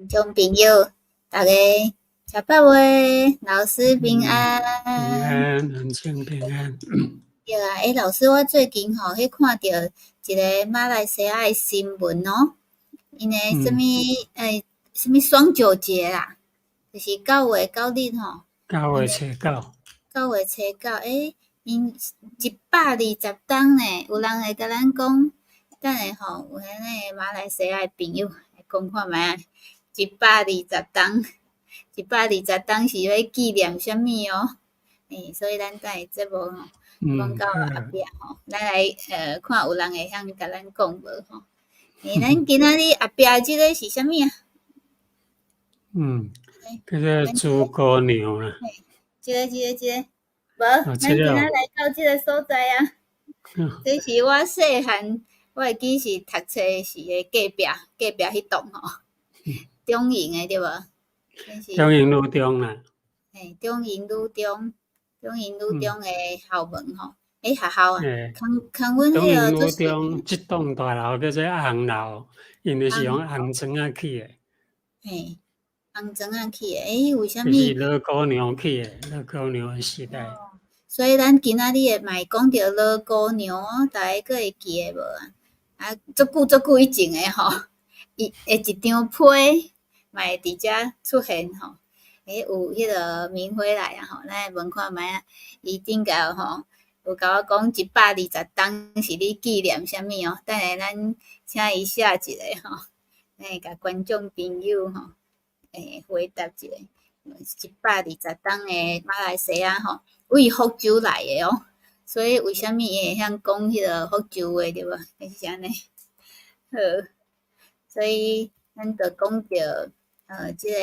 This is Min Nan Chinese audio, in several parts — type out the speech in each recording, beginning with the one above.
眾朋友，逐家食飽未？老師平安。平安，文清平安。對啊，欸，老師，我最近吼去看著一个馬來西亞的新聞哦，𪜶的啥物欸，啥物雙九節啦，就是9月9日吼。9月初9。9月初9，欸，𪜶120冬呢，有人會共咱講，等下吼，有彼个馬來西亞的朋友來講看覓仔，一百二十冬，一百二十冬是欲紀念啥物哦？欸，所以咱等下節目吼，講到後壁吼，咱來看有人會曉共咱講無吼？欸，咱今仔日後壁這个是啥物啊？叫做豬姑娘啦。這个、這个、這个，無，咱今仔來到這个所在啊。這是我細漢，我會記是讀冊時的隔壁，隔壁彼棟吼，中營的對無？中營女中啦。嘿，中營女中，中營女中的校門吼，欸，學校啊，空空阮彼个。中營女中這棟大樓叫做紅樓，因為是用紅磚仔起的。嘿，紅磚仔起的，欸，為啥物？就是羅姑娘起的，羅姑娘的時代。所以咱今仔日嘛會講著羅姑娘哦，逐家閣會記得無啊？啊，足久足久以前的吼，伊的一張批嘛會佇遮出現吼。欸，有彼个明輝來啊吼，咱來問看覓仔，伊頂下吼有共我講一百二十冬是咧紀念啥物哦？等下咱請伊寫一下吼，咱會共觀眾朋友吼，欸，回答一下，一百二十冬的馬來西亞吼，為福州來的哦，所以為啥物伊會曉講彼个福州話對無？是按呢。好，所以咱就講著這个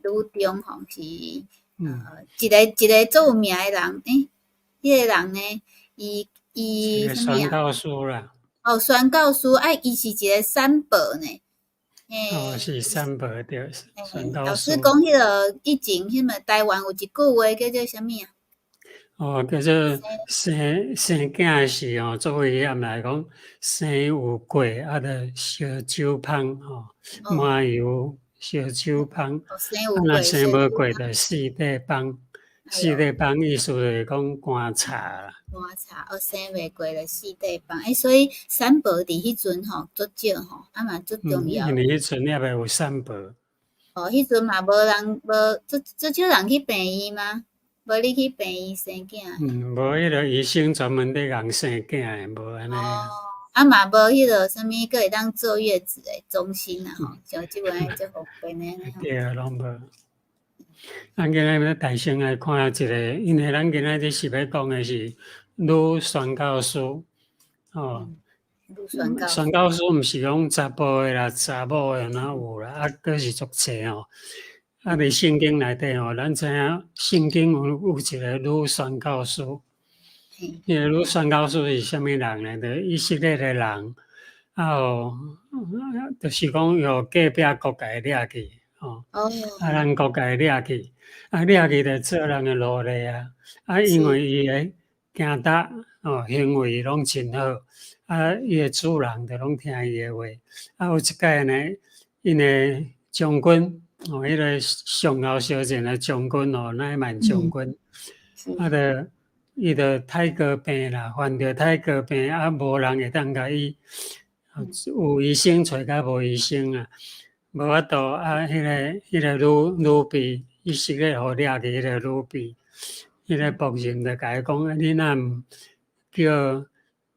女中吼是一个一个足有名的人，欸，彼个人呢，伊伊啥物啊？宣教師啦。哦，宣教師，啊，伊是一個三寶呢。哦，是三寶對，宣教老師講彼个以前，彼个台灣有一句話叫做啥物啊？哦，叫做生生囝時吼，作為險來講，生有過啊，著燒酒芳吼，麻油燒酒芳，啊，若生無過就四塊放，四塊放意思就是講棺柴啦。棺柴哦，生袂過就四塊放，欸，所以三寶佇彼陣吼足少吼，啊嘛足重要。因為彼陣猶未有三寶。哦，彼陣嘛無人無足足少人去病院嗎？無你去病院生囝？嗯，無彼个醫生專門佇共生囝的，無按呢。哦，啊嘛無彼个啥物，閣會當坐月子的中心啊吼，像這擺足方便的。對，攏無。咱今仔欲大聲來看一个，因為咱今仔日是欲講的是女宣教師，哦。女宣教。宣教師毋是講查埔的啦、查某的哪有啦，啊，閣是足濟吼。啊！佇聖經內底吼，咱知影聖經有一个女宣教師。彼个女宣教師是啥物人呢？就以色列的人，啊哦，就是講予隔壁國共掠去，吼。啊，咱國共掠去，啊掠去就做人的奴隸啊。啊，因為伊的行踏哦行為攏真好，啊，伊的主人就攏聽伊的話。啊，有一擺呢，𪜶的將軍。哦，彼个上後相戰的將軍哦，乃縵將軍，啊，就伊就太高病啦，患著太高病，啊，無人會當共醫，有醫生揣甲無醫生啊，無法度啊，彼个女婢，以色列予掠去彼个女婢，彼个僕人就共伊講：你若毋叫，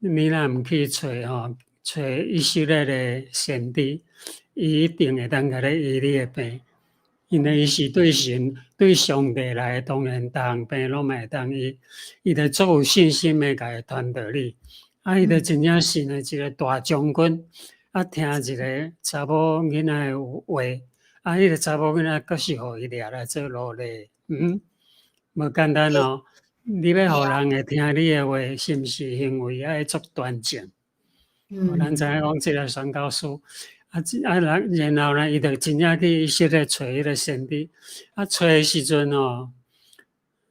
你若毋去揣吼，揣以色列的先知，伊一定會當共你醫你的病。因為伊是對神、對上帝來的，當然逐項病攏嘛會當醫。伊就足有信心的共伊傳道理。啊，伊就真正信的一個大將軍，啊，聽一個查某囡仔的話，啊，彼個查某囡仔閣是予伊掠來做奴隸，嗯，無簡單哦。你欲予人會聽你的話，是毋是行為愛足端正？咱知影講這個宣教師。啊，啊，然後呢，伊就真正去以色列揣彼個先知，啊，揣的時陣哦，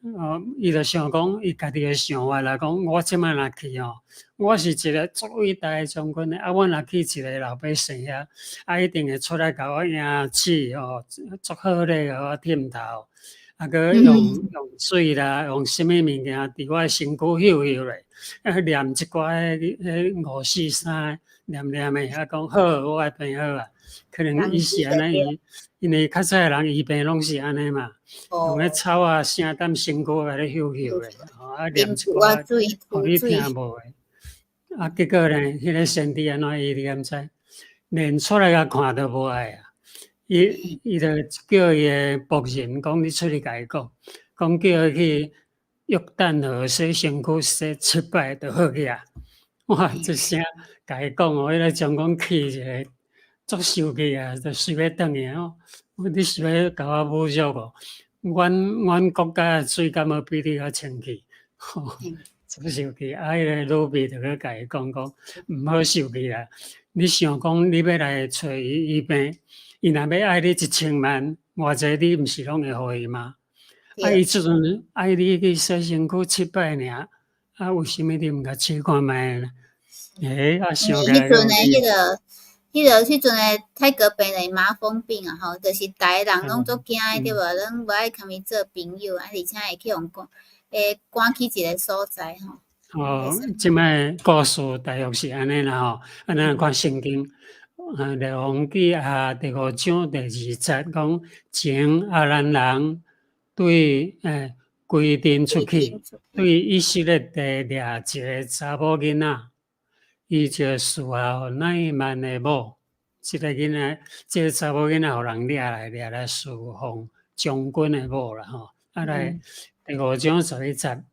哦，伊就想講，伊家己的想法來講，我這擺若去吼，我是一個足偉大的將軍，啊，我若去一個老百姓遐，啊，一定會出來共我迎接吼，足好咧，共我忝頭，啊，閣用水啦，用啥物物件佇我的身軀嗅嗅咧，啊，念一寡彼彼五四三，念念的，啊，講好，我的病好啊，可能伊是按呢，伊因為較早的人醫病攏是按呢嘛。用彼草仔聲踮身軀共你嗅嗅咧，吼啊念一寡，予你聽無的。啊，結果呢，彼個先知按怎醫你敢知？連出來共看都無愛啊！伊就叫伊的僕人講：你出去共伊講，講叫伊去約旦河洗身軀洗七擺就好去啊！哇，這聲共伊講哦，彼個將軍氣一个足生氣啊，就隨欲轉去哦。你是欲共我侮辱無？阮國家的水敢無比你較清氣？吼，足生氣！啊，彼个女婢就閣共伊講講，毋好生氣啦。你想講你欲來揣伊醫病，伊若欲愛你1000萬，偌濟你毋是攏會予伊嗎？啊，伊這陣愛你去洗身軀七擺爾，啊，為啥物你毋共試看覓呢？欸，啊，想起來彼陣的彼陣的泰國病人麻風病啊，吼，就是逐个人攏足驚的對無？攏無愛共伊做朋友，啊，而且會去予趕，會趕去一个所在吼。哦，這擺故事大約是按呢啦吼，啊，咱看聖經，列王紀下第五章第二節講，前亞蘭人對歸陣出去，對以色列地掠一个查某囡仔，伊就侍候乃縵的某。這个囡仔，這个查某囡仔予人掠來掠來侍奉將軍的某啦吼。啊來第五章11節，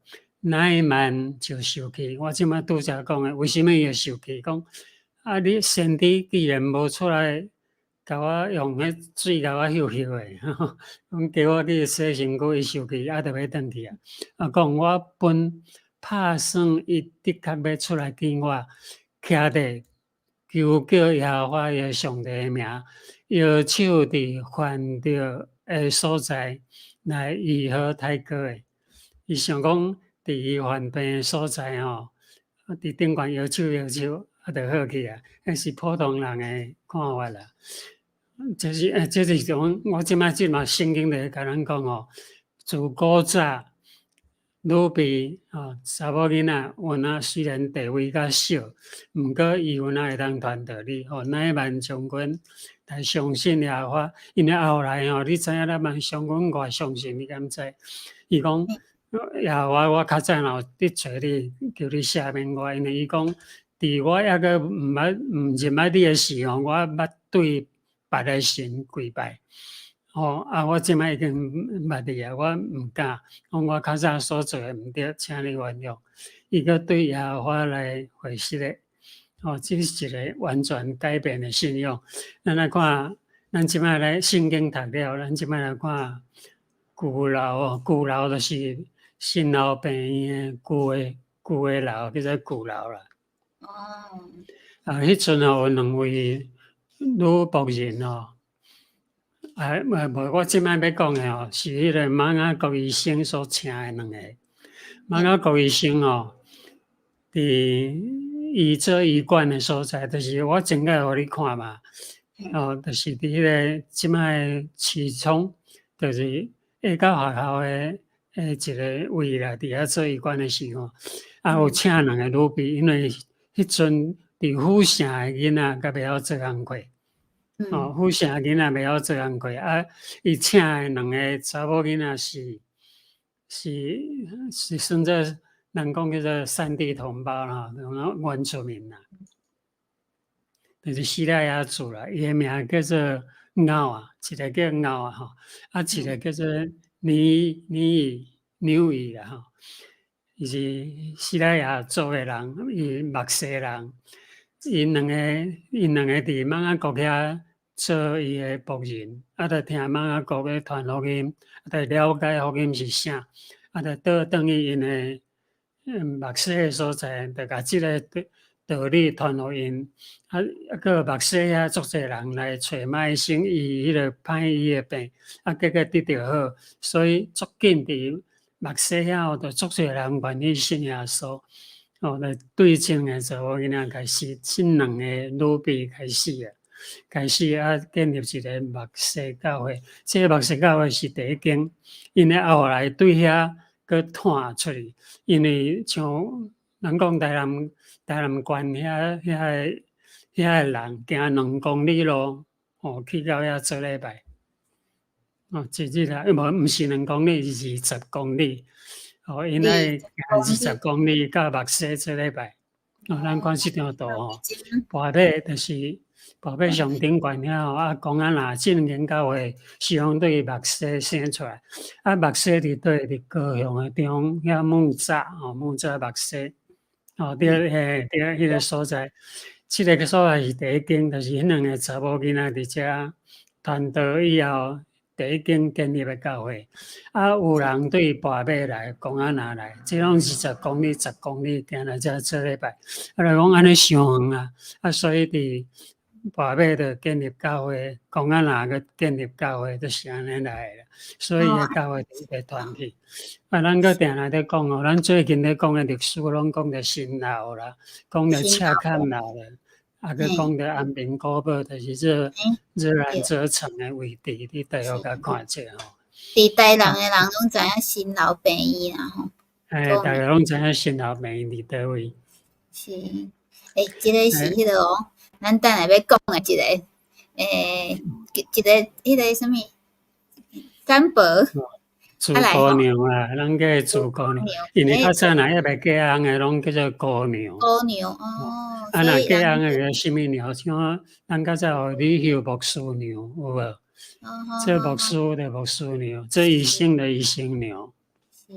乃縵就生氣。我這擺拄才講的，為啥物伊會生氣？講啊，你先知既然無出來，共我用彼水共我嗅嗅的，講叫我去洗身軀，伊生氣，啊，就欲轉去啊。啊，講我本拍算伊的確欲出來見我，徛佇求叫耶和華伊上帝的名，搖手佇犯著的所在來醫好泰國的。伊想講，佇伊犯病的所在吼，佇頂懸搖手搖手，啊，就好去啊。彼是普通人的看法啦。這是講我這擺聖經咧共咱講吼，自古早女婢吼，查某囡仔，有影雖然地位較小，毋過伊有影會當傳道理。吼，乃縵將軍來相信耶和華，因為後來吼，你知影乃縵將軍偌相信，你敢知？伊講耶和華，我較早若有得罪你，求你赦免我，因為伊講，佇我猶閣毋捌毋認捌你的時候，我捌對別个神跪拜。吼啊！我這擺已經捌你啊，我毋敢。講我較早所做的毋對，請你原諒。伊閣對耶和華來回實咧，吼，這是一個完全改變的信仰。咱來看，咱這擺來聖經讀了，咱這擺來看舊樓哦，舊樓就是新樓病院的舊的樓，叫做舊樓啦。哦。啊，彼陣吼有兩位女僕人哦。啊，無，我這擺欲講的吼，是彼个瑪雅各醫生所請的兩個。瑪雅各醫生吼，佇伊做醫館的所在，就是我前擺予你看嘛，哦，就是佇彼个這擺市場，就是下到學校的一个位啦，佇遐做醫館的時候，啊，有請兩个女婢，因為彼陣佇府城的囡仔較袂曉做工課。哦，府城囡仔袂曉做工課，啊，伊請的兩个查某囡仔是算做人講叫做山地同胞啦，原住民啦，就是西拉雅族啦，伊的名叫做𠢕啊，一个叫𠢕啊吼，啊，一个叫做尼尼紐伊啦吼，伊是西拉雅族的人，伊墨西人，𪜶兩个佇瑪雅國遐做伊的僕人，啊，就聽瑪雅國咧傳福音，啊，就了解福音是啥，啊，就倒轉去𪜶的牧師的所在，就共這个道理傳予𪜶，啊，啊，閣牧師遐足濟人來揣瑪醫生醫彼个歹醫的病，啊，結果得著好，所以足緊佇目西遐吼，就足濟人願意信耶穌，哦，就對這兩个查某囡仔開始，這兩个女婢開始啊，開始啊建立一個目西教會。這個目西教會是第一間，𪜶咧後來對遐閣拓出去，因為像人講台南縣遐個人行2公里路，哦，去到遐做禮拜。哦，一日啊，無毋是兩公里，是二十公里。哦，𪜶愛行二十公里到目西做禮拜。哦，咱看這張圖吼，跋尾就是跋尾上頂懸遐吼，啊，講啊若這兩間教會是用對目西生出來，啊，目西佇佗？佇高雄的中遐木柵吼，木柵目西，哦，對，嘿，對，彼個所在，這个所在是第一間，就是彼兩個查某囡仔佇遮傳道以後，第一間建立的教會。啊，有人對跋尾來，公安若來，這攏是十公里、十公里行來遮做禮拜。啊，就講按呢傷遠啊，啊，所以佇跋尾就建立教會，公安若閣建立教會，就是按呢來的。所以伊的教會就一直傳去。啊，咱閣定定咧講哦，咱最近咧講的歷史，攏講著新樓啦，講著赤崁樓啦。啊，閣講著安平古堡，就是這熱蘭遮城的位置，你大約共看者吼。佇台南的人攏知影新樓病院啦吼。嘿，逐家攏知影新樓病院佇佗位。是，欸，這个是彼个哦，咱等下欲講的一个，欸，一个彼个啥物，三寶。朱姑娘啊，咱叫朱姑娘，因為較早若猶未嫁翁的，攏叫做姑娘。姑娘哦。啊，若嫁翁的叫啥物娘？像咱較早有李秀牧師娘，有無？做牧師的牧師娘，做醫生的醫生娘。是，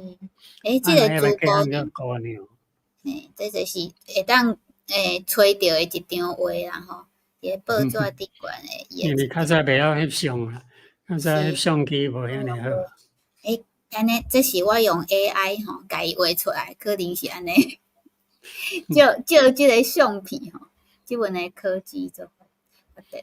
欸，這个朱姑娘。姑娘。嘿，這就是會當欸揣著的一張畫啦吼，佇个報紙頂懸的。因為較早袂曉翕相啦，較早翕相機無遐爾好。欸，按呢，這是我用 AI 吼，共伊畫出來，可能是按呢。照照這个相片吼，這陣的科技足發達。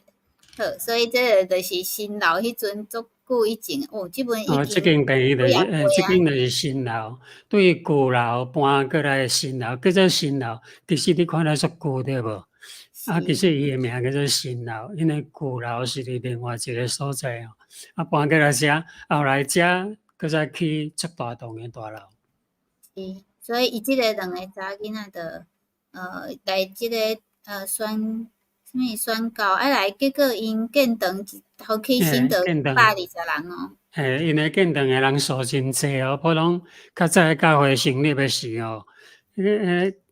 好，所以這个就是新樓彼陣足久以前，哦，這陣已經。哦，這間病院就是，欸，這間就是新樓，對舊樓搬過來的新樓，叫做新樓。其實你看來足舊對無？啊，其實伊的名叫做新樓，因為舊樓是佇另外一个所在哦。啊，搬過來遮，後來遮閣再起足大棟的大樓。是，所以伊這个兩个查某囡仔就，來這个宣啥物宣教，啊來，結果𪜶建堂頭起先就120人哦。嘿，𪜶的建堂的人數真濟哦，普通較早教會成立的時候，彼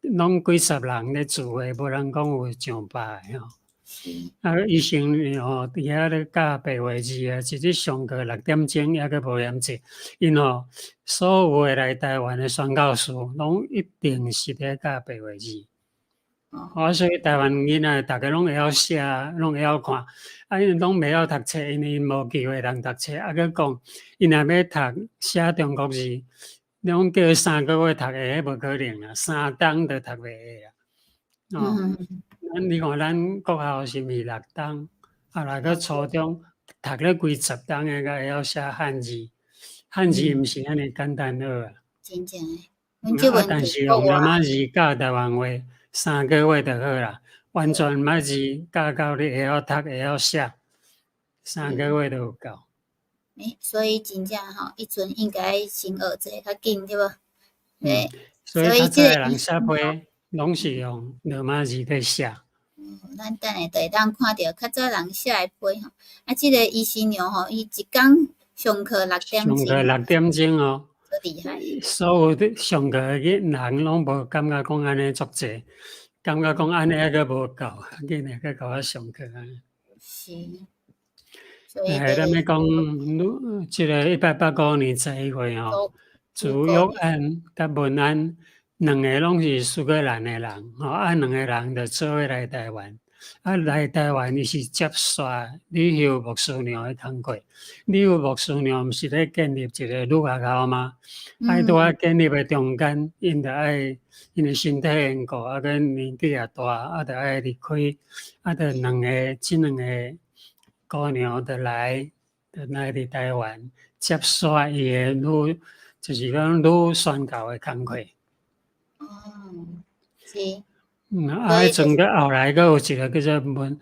攏幾十人咧聚會，無人講有上百个吼。啊，醫生吼佇遐咧教白話字啊，一日上課6點鐘，抑閣無嫌濟。𪜶吼所有的來台灣的宣教士，攏一定是咧教白話字。啊，所以台灣囡仔逐家攏會曉寫，攏會曉看。啊，𪜶攏袂曉讀冊，因為𪜶無機會通讀冊。啊，閣講，𪜶若欲讀寫中國字，你講叫伊3個月讀會，彼無可能啊，3冬就讀袂會啊。哦，咱你看咱國校是毋是6冬？後來閣初中讀了幾十冬的，才會曉寫漢字。漢字毋是按呢簡單學啊。真正的。啊，但是用羅馬字教台灣話，3個月就好啦。完全毋愛字教到你會曉讀會曉寫，三個月就有夠。欸，所以真正吼，彼陣應該先學這個較緊對無？嗯，所以較早的人寫批，攏是用羅馬字咧寫。嗯，咱等下就會當看著較早人寫的批吼，啊，這个醫生娘吼，伊一工上課六點鐘。上課六點鐘哦。足厲害。所有的上課的人攏無感覺講按呢足濟，感覺講按呢猶閣無夠，緊來閣共我上課按呢。是。欸，咱欲講，這个185年11月吼，朱玉安佮文安兩个攏是蘇格蘭的人，吼啊，兩个人就做伙來台灣。啊，來台灣伊是接續李秀牧師娘的工課。李秀牧師娘毋是咧建立一个女學校嗎？啊，拄仔建立的中間，𪜶就愛因為身體緣故，啊，閣年紀也大，啊，就愛離開，啊，就兩个這兩個姑娘就來佇台灣接續伊的女就是講女宣教的工課。哦，是。啊，彼陣閣後來閣有一個叫做文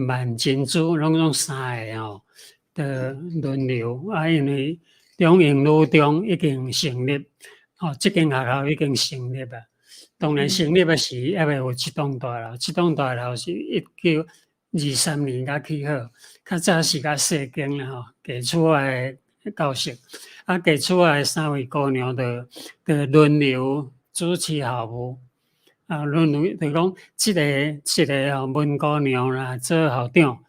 萬珍珠，攏總三个吼，著輪流啊，因為中英女中已經成立，吼，這間學校已經成立啊。當然成立的時猶未有這棟大樓，這棟大樓是1923年才起好，較早是較細間啦吼，家厝的教室，啊，家厝的三位姑娘就輪流主持校務。啊，輪流就講，這個吼文姑娘啦做校長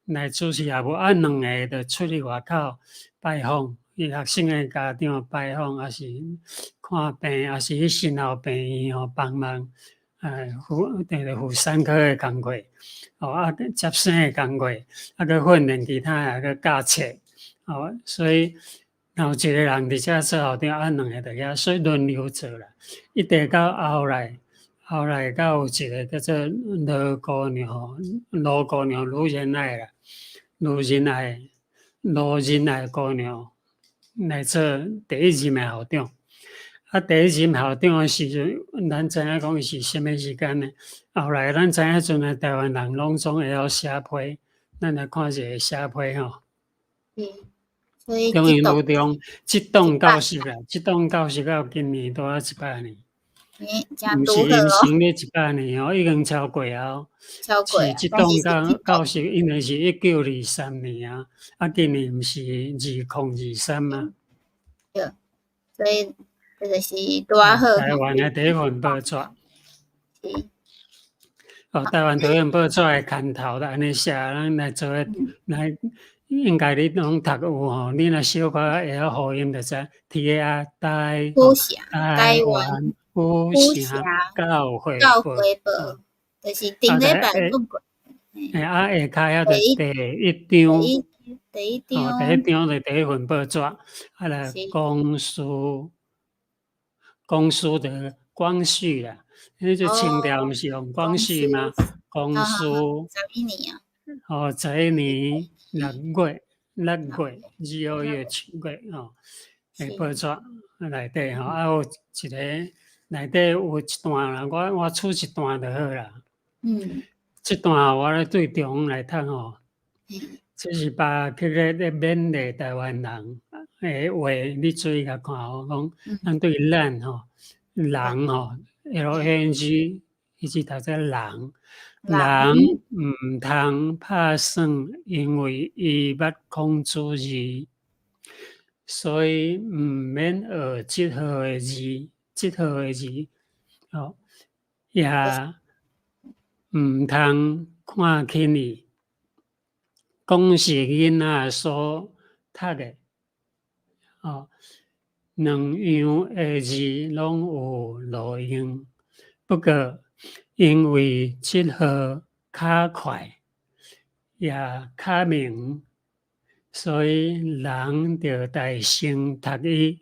來主持校務，啊，兩个就出去外口拜訪，伊學生的家長拜訪，抑是看病，抑是去新校病院吼幫忙，婦產科的工課，哦啊接生的工課，啊閣訓練其他的，閣教冊，哦，所以若有一個人佇遮做校長，啊，兩个佇遐，所以輪流做啦，一直到後來。後來閣有一個叫做羅姑娘，羅姑娘盧仁愛啦，盧仁愛，盧仁愛姑娘來做第一任的校長。啊，第一任校長的時陣，咱知影講伊是啥物時間呢？後來咱知影彼陣的台灣人攏總會曉寫批，咱來看一下寫批吼。嗯，所以中英女中這棟教室啦，這棟教室到今年拄仔100年。毋是𪜶成立100年哦，已經超過啊！超過。是這棟教室，因為是1923年啊，啊，今年毋是2023嗎？對，所以這就是拄仔好。台灣的第一份報紙。是。哦，台灣第一份報紙的牽頭就按呢寫，咱來做伙來，應該你攏讀有吼，你若小可會曉發音就知，T A I 台台灣。府城教會教會報，就是頂禮拜講過。欸，啊，下跤遐就第一張，第一張，第一張就第一份報紙，啊來光緒，光緒就光緒啦，彼陣清朝毋是用光緒嗎？光緒。11年啊。哦，11年6月，6月，2月7月吼，的報紙內底吼，啊有一個。內底有一段啦，我取一段就好啦。這段我咧對中來讀吼，這是巴克咧咧勉勵台灣人的話，你注意共看吼，講咱對咱吼人吼，L A N G，伊是讀做人，人毋通拍算，因為伊捌孔子字，所以毋免學這號的字。這號的字，哦，也毋通看輕伊，講是囡仔所讀的，哦，兩樣的字攏有路用，不過因為這號較快，也較明，所以人著大聲讀伊。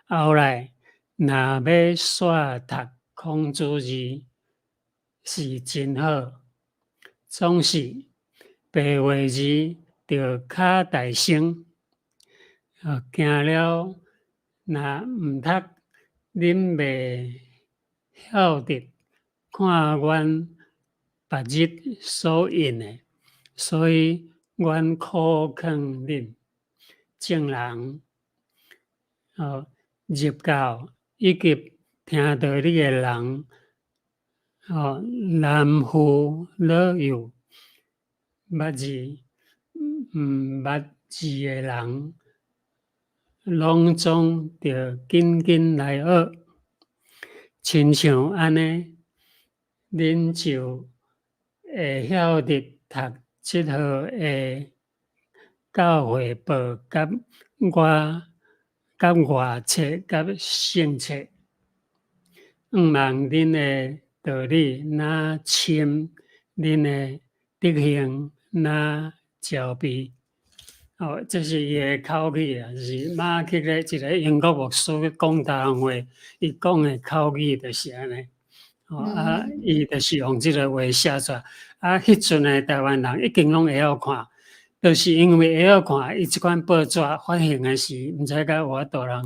後來若欲煞讀孔子字是真好，總是白話字著較大聲。驚了若毋讀，恁袂曉得看阮別日所印的，所以阮苦勸恁眾人，入教以及聽道理的人，男婦老幼，捌字毋捌字的人，攏總著緊緊來學，親像按呢，恁就會曉得讀這號的教會報佮外冊佮聖冊。向望恁的道理若深，恁的德行若焦備。哦，這是伊的口語啊，就是馬克咧一個英國牧師講台灣話，伊講的口語就是按呢。哦啊，伊就是用這个話寫出來。啊，彼陣的台灣人已經攏會曉看，就是因為會曉看，伊這款報紙發行的時，毋知敢有法度人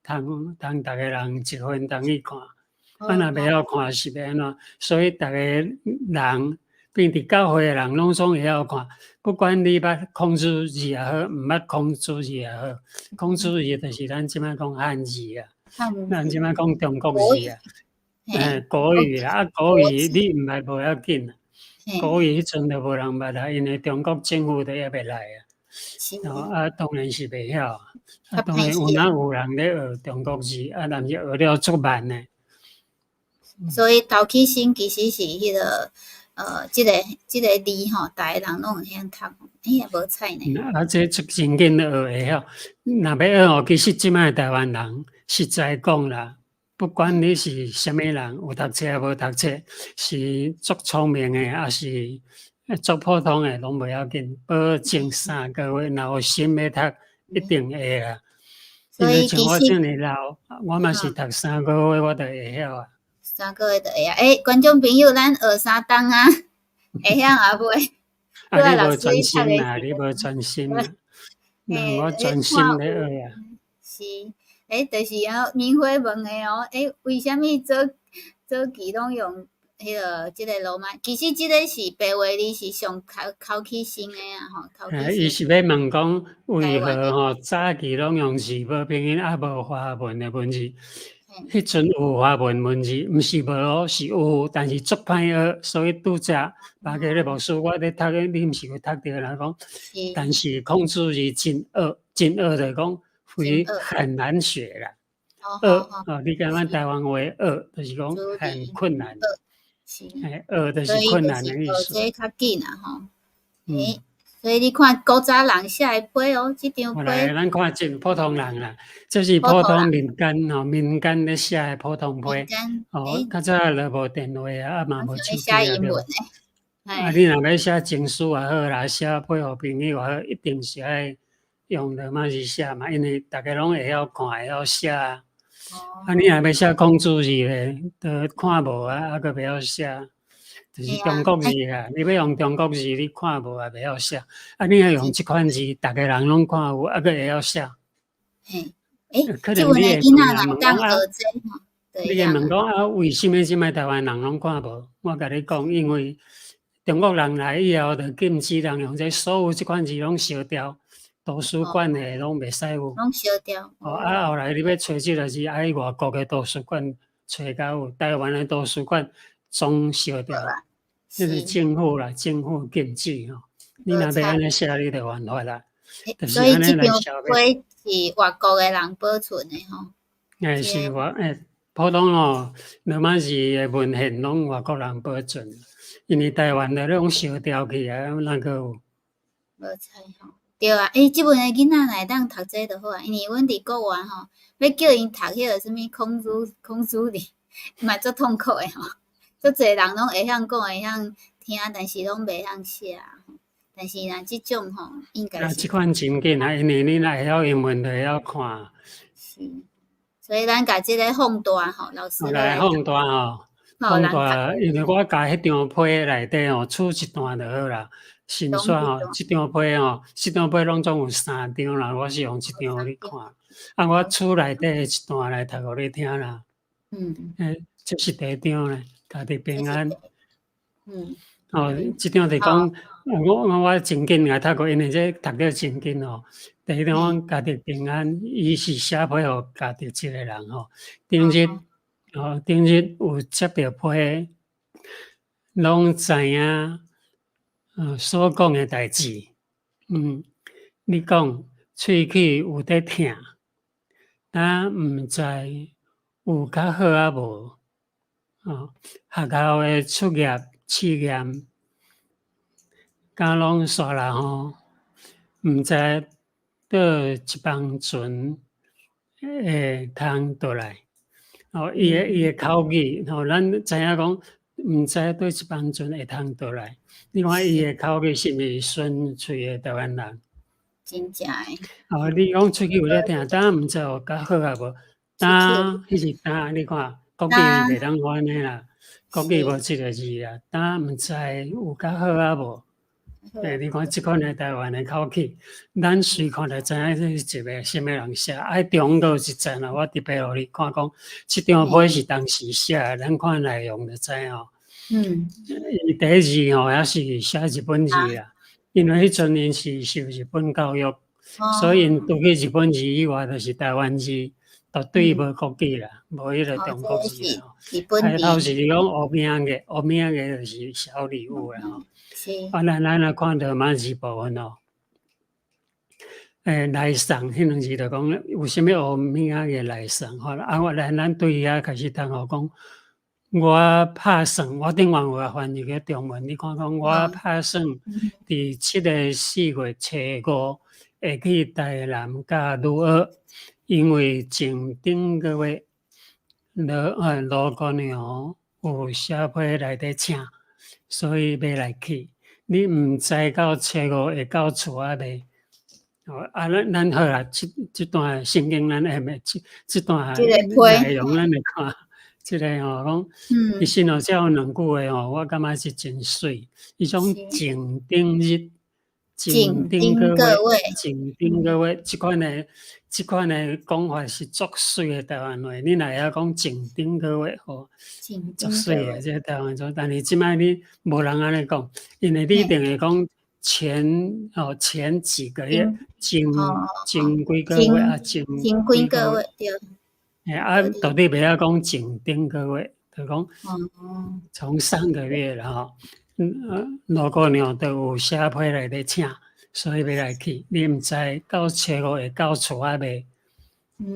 讀通通逐个人一分钟去看。啊，若袂曉看是欲按怎？所以逐个人，變佇教會的人，攏總會曉看。不管你捌孔子字也好，毋捌孔子字也好，孔子字就是咱這擺講漢字啊，咱這擺講中國字啊，國語啦，啊國語你毋捌無要緊，國語彼陣就無人捌啊，因為中國政府都猶未來啊，啊當然是袂曉，啊當然有哪有人咧學中國字，啊但是學了足慢的。所以頭起先其實是彼個，這個字吼，逐个人攏會曉讀，欸也無彩呢。啊，這足真緊學會曉，若欲學哦，其實這擺台灣人實在講啦，不管你是啥物人，有讀冊抑無讀冊，是足聰明的，抑是足普通的，攏無要緊，保證3個月，若有心欲讀，一定會啊。因為像我這爾老，我嘛是讀三個月，我就會曉啊。三個月就會啊！欸，觀眾朋友，咱學3冬啊，會曉抑未？啊，你無專心啊！你無專心啊！我專心咧學啊。是，欸，就是啊，明輝問的哦，欸，為啥物早早期攏用彼個這個羅馬？其實這個是白話字是上頭起先的啊，吼。伊是欲問講為何吼早期攏用字母拼音，啊無華文的文字？彼陣有華文文字，毋是無哦，是有，但是足歹學，所以拄則巴基咧牧師，我咧讀的，你毋是有讀著人講，但是孔子字真惡，真惡就是講非很難學啦。惡哦，你感覺台灣話惡，就是講很困難。欸，惡就是困難的意思。這較緊啊，吼。欸，所以你看古早人寫的批哦，這張批。來，咱看真普通人啦，這是普通民間吼，民間咧寫的普通批。哦，較早就無電話啊，啊嘛無手機啊，對。啊，你若欲寫情書也好啦，寫批予朋友也好，一定是愛用羅馬字寫嘛，因為逐家攏會曉看，會曉寫。啊，你若欲寫孔子字咧，都看無啊，啊閣袂曉寫。就是中國字啊，你欲用中國字，你看無也袂曉寫。啊，你若用這款字，逐个人攏看有，啊閣會曉寫。嘿，欸，可能你會問講啊，你會問講啊，為啥物這擺台灣人攏看無？我共你講，因為中國人來以後，就禁止人用這所有這款字攏燒掉，圖書館的攏袂使有。攏燒掉。哦，啊，後來你欲揣這個字，愛外國的圖書館揣才有，台灣的圖書館總燒掉。這是政府啦，政府禁止吼。你若欲按呢寫，你就犯法啦。所以這張批是外國的人保存的吼。欸，是外欸，普通吼，羅馬字的文獻攏外國人保存，因為台灣的攏燒掉去啊，哪閣有？無彩吼，對啊，欸，這陣的囡仔若會當讀這就好啊，因為阮佇國外吼，欲叫𪜶讀彼個啥物孔子孔子字，嘛足痛苦的吼。足濟人攏會曉講，會曉聽，但是攏袂曉寫。但是若這種吼，應該是。啊，這款真緊啊，因為你若會曉英文，就會曉看。是，所以咱共這個放大吼，老師。來放大吼，放大，因為我共彼張批內底吼，取一段就好啦。先說吼，這張批吼，這張批攏總有三張啦，我是用一張予你看。啊，我取內底的一段來讀予你聽啦。欸，這是第一張咧。家己平安。哦，這張就講，我真緊來讀過，因為這讀得真緊哦。第一張家己平安，伊是寫批予家己一個人吼。頂日，哦，頂日有接著批，攏知影，所講的代誌。你講喙齒有咧疼，但毋知有較好抑無。哦，學校的出業試驗，敢攏煞啦吼，毋知佗一班船會通倒來。哦，伊的口語吼，咱知影講，毋知佗一班船會通倒來。你看伊的口語是毋是純粹的台灣人？真正的。哦，你講喙齒有咧疼，但毋知有較好抑無？焦，彼是焦，你看。國語袂當按呢啦，國語無這個字啦，但毋知有較好抑無？欸，你看這款的台灣的口氣，咱隨看就知影這是一個啥物人寫。啊，中閣有一層啊，我特別予你看講，這張批是當時寫的，咱看內容就知吼。伊第一字吼，猶是寫日本字啊，因為彼陣𪜶是受日本教育，所以𪜶除去日本字以外，就是台灣字，絕對無國語啦，無彼個中國字吼。開頭是講おみやげ，おみやげ就是小禮物啦吼。啊，咱來看羅馬字部分哦，欸，來送彼兩字就講有啥物おみやげ來送，吼，啊，我來咱對遐開始讀吼講，我拍算，我頂懸有翻譯個中文，你看講我拍算佇7月4月初五會去台南佮女學，因為前頂個月羅姑娘有寫批來佇請，所以欲來去。你毋知到初五會到厝仔未？哦，啊，咱好啦，這段聖經咱會袂？這段內容咱會看，這個吼講，其實吼，這有兩句話吼，我感覺是真媠。伊講前頂日，前頂個月，前頂個月，這款的講法是足媠的台灣話。你若會曉講前頂個月吼，足媠的這個台灣話。但是這擺你無人按呢講，因為你一定會講前哦前幾個月，前幾個月啊，前幾個月對。欸啊，到底袂曉講前頂個月，就講從上個月啦吼，羅姑娘就有寫批來咧請，所以欲來去。你毋知到初五會到厝仔未？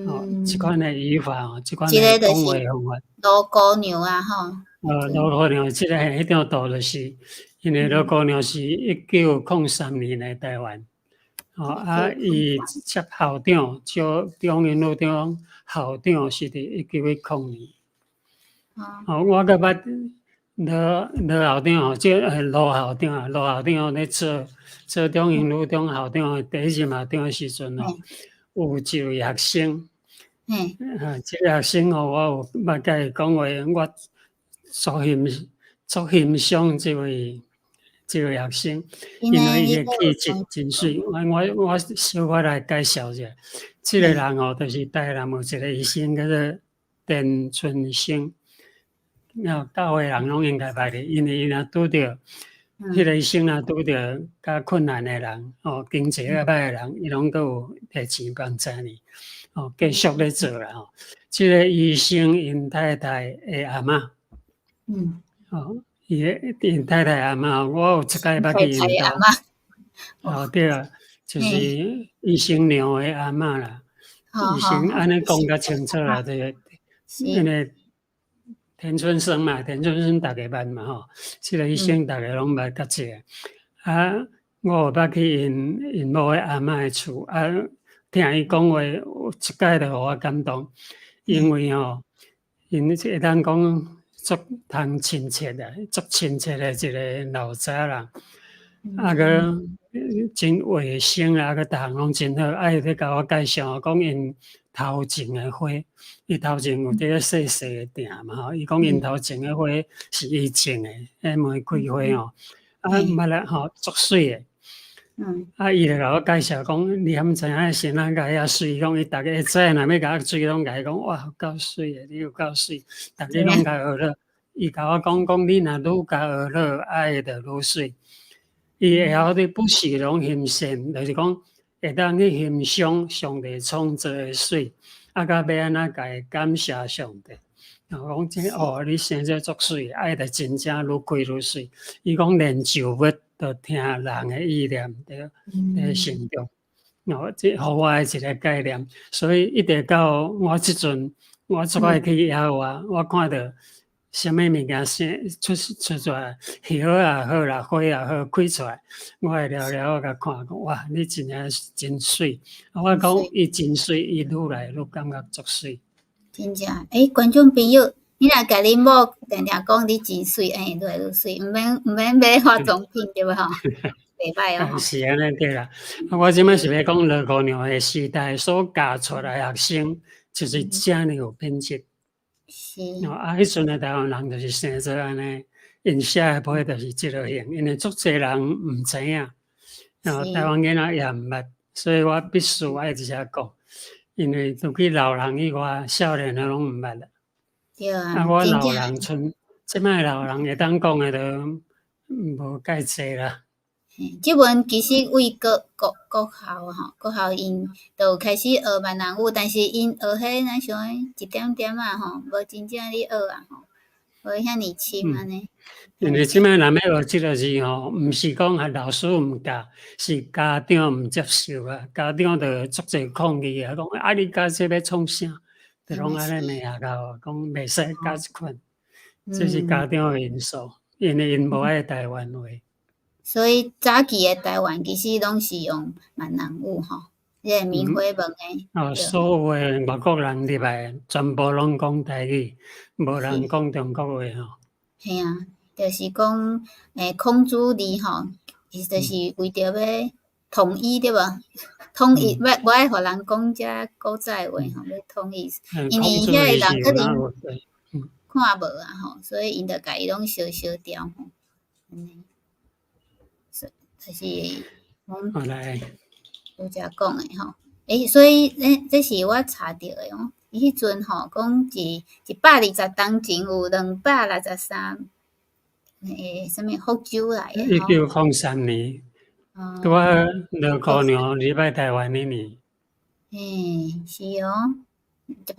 哦，這款的語法哦，這款的講話方法。羅姑娘啊，吼。羅姑娘這个彼張圖就是，因為羅姑娘是1903年來台灣，哦啊，伊接校長，招中英女中校長是佇1910年。哦，我閣捌羅校長吼，這羅校長啊，羅校長咧做中英女中校長的第一任校長的時陣吼，有一位學生，啊，這個學生吼，我有捌共伊講話，我足欣賞這位學生，因為伊的氣質真媠。我小可來介紹一下，這個人吼，就是台南有一個醫生叫做田春生，啊，教會人攏應該捌的，因為伊若拄著彼個醫生若拄著較困難的人，哦，經濟較歹的人，伊攏閣有提錢幫助伊，哦，繼續咧做啦吼。這個醫生𪜶太太的阿嬤，哦，伊的𪜶太太阿嬤，我有一擺捌去𪜶兜，哦對啊，就是醫生娘的阿嬤啦。醫生按呢講較清楚啦，這個因為田春生嘛，田春生逐家捌嘛吼，這個醫生逐家攏捌較濟。啊，我有捌去𪜶某的阿嬤的厝，啊，聽伊講話，有一擺就予我感動，因為吼，𪜶會當講足通親切的，足親切的一個老查人，啊閣真衛生啊，閣逐項攏真好。啊，伊咧共我介紹講𪜶頭前的花，伊頭前有這個細細的埕嘛吼，伊講𪜶頭前的花是伊種的，彼玫瑰花吼，啊，捌啦吼，足媠的。啊，伊就共我介紹講，你敢知影先生共遐媠？伊講伊逐个早若欲共我水，攏共伊講哇，有夠媠的，你有夠媠，逐个攏共學了。伊共我講講，你若愈共學了，愛會就愈媠。伊會曉得不時攏欣賞，就是講會當去欣賞上帝創造的媠，啊，到尾按怎共伊感謝上帝。講這哦，你生這足媠，愛就真正愈開愈媠。伊講連植物都聽人的意念佇成長，哦，這予我的一個概念。所以一直到我這陣，我足愛去野外，我看著啥物物件生出來，葉也好啦，花也好，開出來，我會了了共看，講哇，你真正真媠。我講伊真媠，伊愈來愈感覺足媠。真正，欸，觀眾朋友，你若共恁某定定講你真媠，欸，愈來愈媠，毋免買化妝品對無吼？袂歹哦。是按呢對啦。我這擺是欲講羅姑娘的時代所教出來學生，就是遮爾有品質。是。哦，啊，彼陣的台灣人就是生做按呢， 𪜶寫的批就是這個型，因為足濟人毋知影，啊，台灣囡仔也毋捌，所以我必須愛直接講，因為除去老人以外，少年的攏毋捌啦。對啊，啊，我老人賰，這擺老人會當講的都無介濟啦。這陣其實為國校吼，國校𪜶就有開始學閩南語，但是𪜶學彼若像一點點仔吼，無真正咧學啊吼，無遐爾深按呢。因為這擺若欲學這個字吼，毋是講係老師毋教，是家長毋接受啊。家長就足濟抗議啊，講啊你教這欲創啥？就攏按呢罵下到，講袂使教這款，這是家長的因素，因為𪜶無愛台灣話。所以早期的台灣其實攏是用閩南語吼，這個棉花文的。哦，所有的外國人入來，全部攏講台語，無人講中國話吼。嘿啊，就是講孔子字吼，伊就是為著欲統一對無？統一欲無愛予人講遮古早的話吼，欲統一，因為遐個人可能看無啊吼，所以𪜶就共伊攏相相調吼。就是拄才講的吼，欸，所以這是我查著的哦。伊彼陣吼講120冬前有263啥物福州來的。1903年，拄仔羅姑娘入來台灣彼年。嘿，是哦，一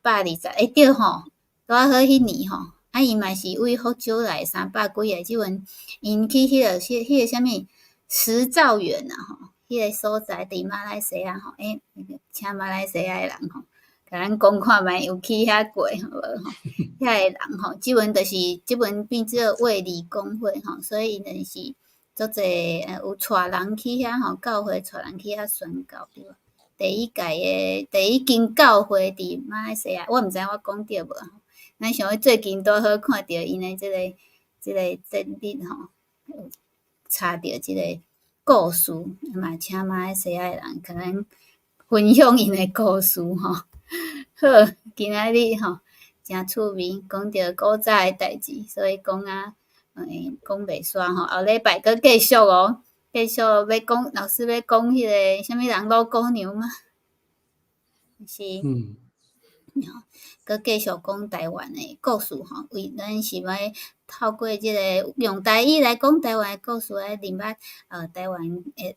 百二十，欸對吼，拄仔好彼年吼，啊伊嘛是為福州來三百幾个，這陣𪜶去彼個啥物實兆遠啊吼，彼個所在佇馬來西亞吼，欸，請馬來西亞的人吼，共咱講看覓有去遐過無吼？遐个人吼，這陣就是這陣變做衛理公會吼，所以𪜶就是足濟有帶人去遐吼，教會帶人去遐宣教對無？第一屆的第一間教會佇馬來西亞，我毋知我講對無？咱想欲最近拄好看著𪜶的這個節日吼，查著這個故事，嘛請馬來西亞的人共咱分享𪜶的故事吼。好，今仔日吼誠趣味，講著古早的代誌，所以講啊，講袂煞吼。後禮拜閣繼續哦，繼續欲講，老師欲講彼個啥物人滷姑娘嗎？是。閣繼續講台灣的故事吼，為咱是欲透過這個用台語來講台灣的故事，來認捌台灣的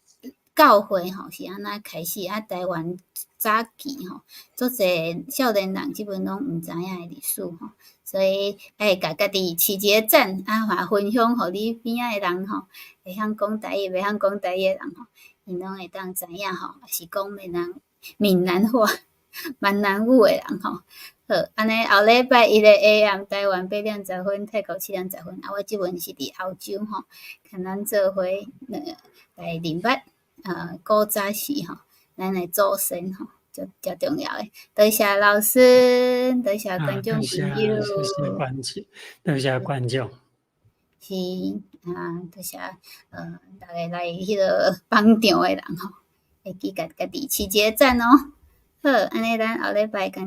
教會吼是按怎開始，啊台灣早期吼，足濟少年人這陣攏毋知影的歷史吼，所以愛共家己飼一个讚，啊嘛分享予你邊仔的人吼，會曉講台語、袂曉講台語的人吼，𪜶攏會當知影吼，抑是講閩南話、閩南語的人吼。好，按呢後禮拜一的 AM 台灣8點10分，泰國7點10分，啊，我這陣是佇歐洲吼，共咱做伙來認捌古早時吼，咱的祖先吼，足足重要的。多謝老師，多謝觀眾朋友。謝謝觀眾，多謝觀眾。是啊，多謝逐家來彼個捧場的人吼，會記共家己飼一个讚哦。好，按呢咱後禮拜見。